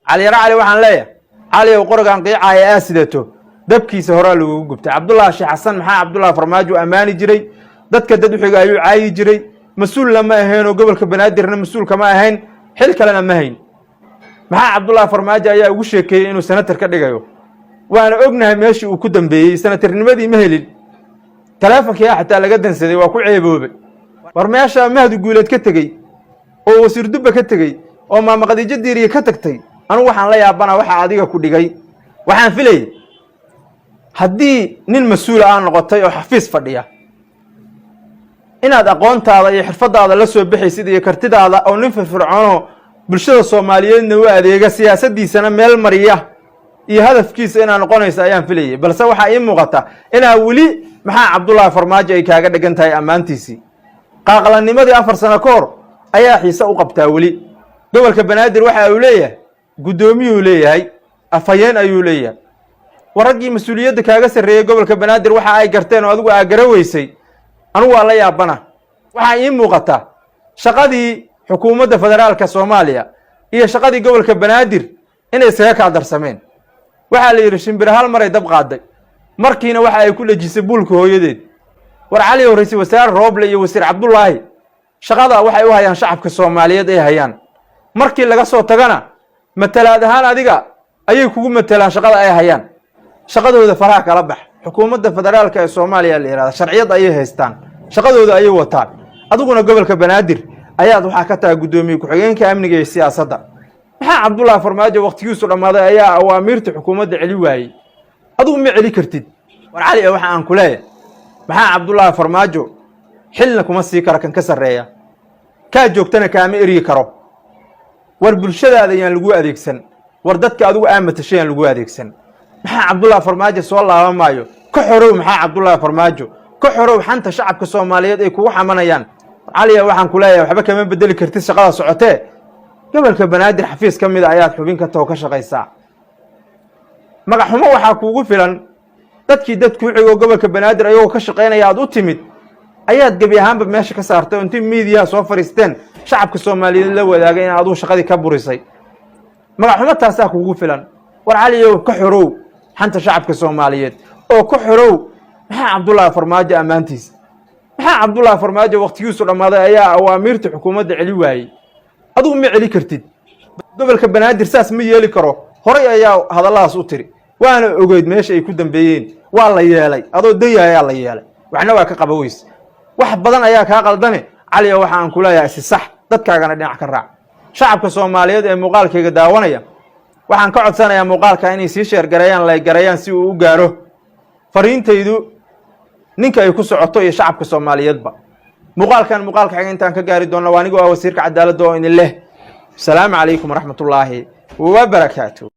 Caliyaro Cali, waxaan leeyahay, Cali ow, qorigan qiicaaya aa sidato dabkiisa horaa lagugu gubtay. Cabdullaahi Sheekh Xasan, Maxaa Cabdullahi Farmaajo ammaani jiray? Dadka dad uxiga ayuu caayi jiray. Mas-uulna ma ahayn oo gobolka Banaadirna mas-uul kama ahayn, xil kalena ma hayn. Maxaa Cabdullaahi Farmaajo ayaa ugu sheekeeyey inuu senator ka dhigayo? Waana ognahay meeshii uu ku dambeeyey. Senatarnimadii ma helin, taleefonkii xataa laga dansaday, waa ku ceeboobay. War meesha Mahdi Guuleed ka tegey oo wasiir Dubba ka tegey oo Maama Khadiijo Diiriye ka tagtay, anugu waxaan la yaabana waxa adiga ku dhigay. Waxaan filayay haddii nin mas-uula aa noqotay oo xafiis fadhiya inaad aqoontaada iyo xirfadaada la soo baxaysid iyo kartidaada, oo nin firfircoonoo bulshada Soomaaliyeedna u adeega, siyaasadiisana meel mariya iyo hadafkiisa inaad noqonaysa ayaan filayay. Balse waxaa ii muuqata inaa weli Maxaa Cabdullaahi Farmaajo ay kaaga dhegan tahay ammaantiisii. Qaaqlanimadii 4 sano ka hor ayaa xiise u qabtaa weli. Gobolka Banaadir waxa uu leeyahay guddoomiyuu leeyahay, afhayeen ayuu leeyahay. War raggii mas-uuliyadda kaaga sarreeyey gobolka Banaadir waxa ay garteen oo adigu aa gara weysay, anugu waa la yaabana. Waxaa ii muuqata shaqadii xukuumadda federaalka Soomaaliya iyo shaqadii gobolka Banaadir inay iskaga kaa darsameen. Waxaa la yidhi shimbir hal maray dab qaaday, markiina waxa ay ku dhejisay buulka hooyadeed. War Cali ow, ra-iisul wasaare Rooble iyo wasiir Cabdullaahi shaqada waxay u hayaan shacabka Soomaaliyeed ay hayaan. Markii laga soo tagana, matalaad ahaan adiga ayay kugu matelaan shaqada ay hayaan. Shaqadooda faraha kala bax. Xukuumadda federaalka ee Soomaaliya la yihahda sharciyad ayay haystaan, shaqadooda ayay wataan. Adiguna gobolka Banaadir ayaad waxaa ka tahay guddoomiye ku-xigeenka amniga iyo siyaasadda. Maxaa Cabdullaahi Farmaajo waqtigiisu dhammaaday ayaa awaamiirta xukuumadda celi waayey, adigu ma celi kartid. War Cali e, waxa aan ku leeyahay, Maxaa Cabdullaahi Farmaajo xilna kuma sii karo, kan ka sarreeya kaa joogtana kaama eryi karo. War bulshadaada yaan lagu adeegsan. War dadka adigu aa matashay yaan lagu adeegsan. Maxaa Cabdullaahi Farmaajo soo laaban maayo. Ka xorow Maxaa Cabdullaahi Farmaajo, ka xorow xanta shacabka Soomaaliyeed ay kugu xamanayaan. Caliya, waxaan ku leeyahay, waxba kama bedeli kartid shaqada socotee. Gobolka Banaadir xafiis ka mida ayaad xubin ka taho ka shaqaysaa. Magaxxumo waxaa kuugu filan dadkii dad kuu xigoo gobolka Banaadir ayagoo ka shaqaynaya aad u timid ayaad gebi ahaanba meesha ka saartay, oo intii miidiyaha soo fadhiisteen shacabka Soomaaliyeed la wadaagay in aduu shaqadii ka burisay. Magaxxumo taasaa kuugu filan. War Caliyow, ka xorow xanta shacabka Soomaaliyeed oo ka xorow Maxaa Cabdullaahi Farmaajo ammaantiisa. Maxaa Cabdullaahi Farmaajo waqtigiisu dhammaaday ayaa awaamiirta xukuumadda celi waayey, adigu ma celi kartid. Gobolka Banaadir saas ma yeeli karo, horay ayaa hadalladaas u tiri, waana ogeyd meesha ay ku dambeeyeen. Waa la yeelay, adoo daya ayaa la yeelay, waxna waa ka qaba weyse. Wax badan ayaa kaa qaldane. Caliya, waxa aan ku leeyahay, si sax dadkaagana dhinac ka raac. Shacabka Soomaaliyeed ee muuqaalkayga daawanaya waxaan ka codsanayaa muuqaalka inay sii share gareeyaan, like gareeyaan, si uu u gaaro fariintaydu ninka ay ku socoto iyo shacabka Soomaaliyeedba. Muuqaalkan muuqaalka xiga intaan ka gaari doonno, waa anigoo ah wasiirka cadaaladda oo idin leh asalaamu calaykum waraxmatullaahi wabarakaatu.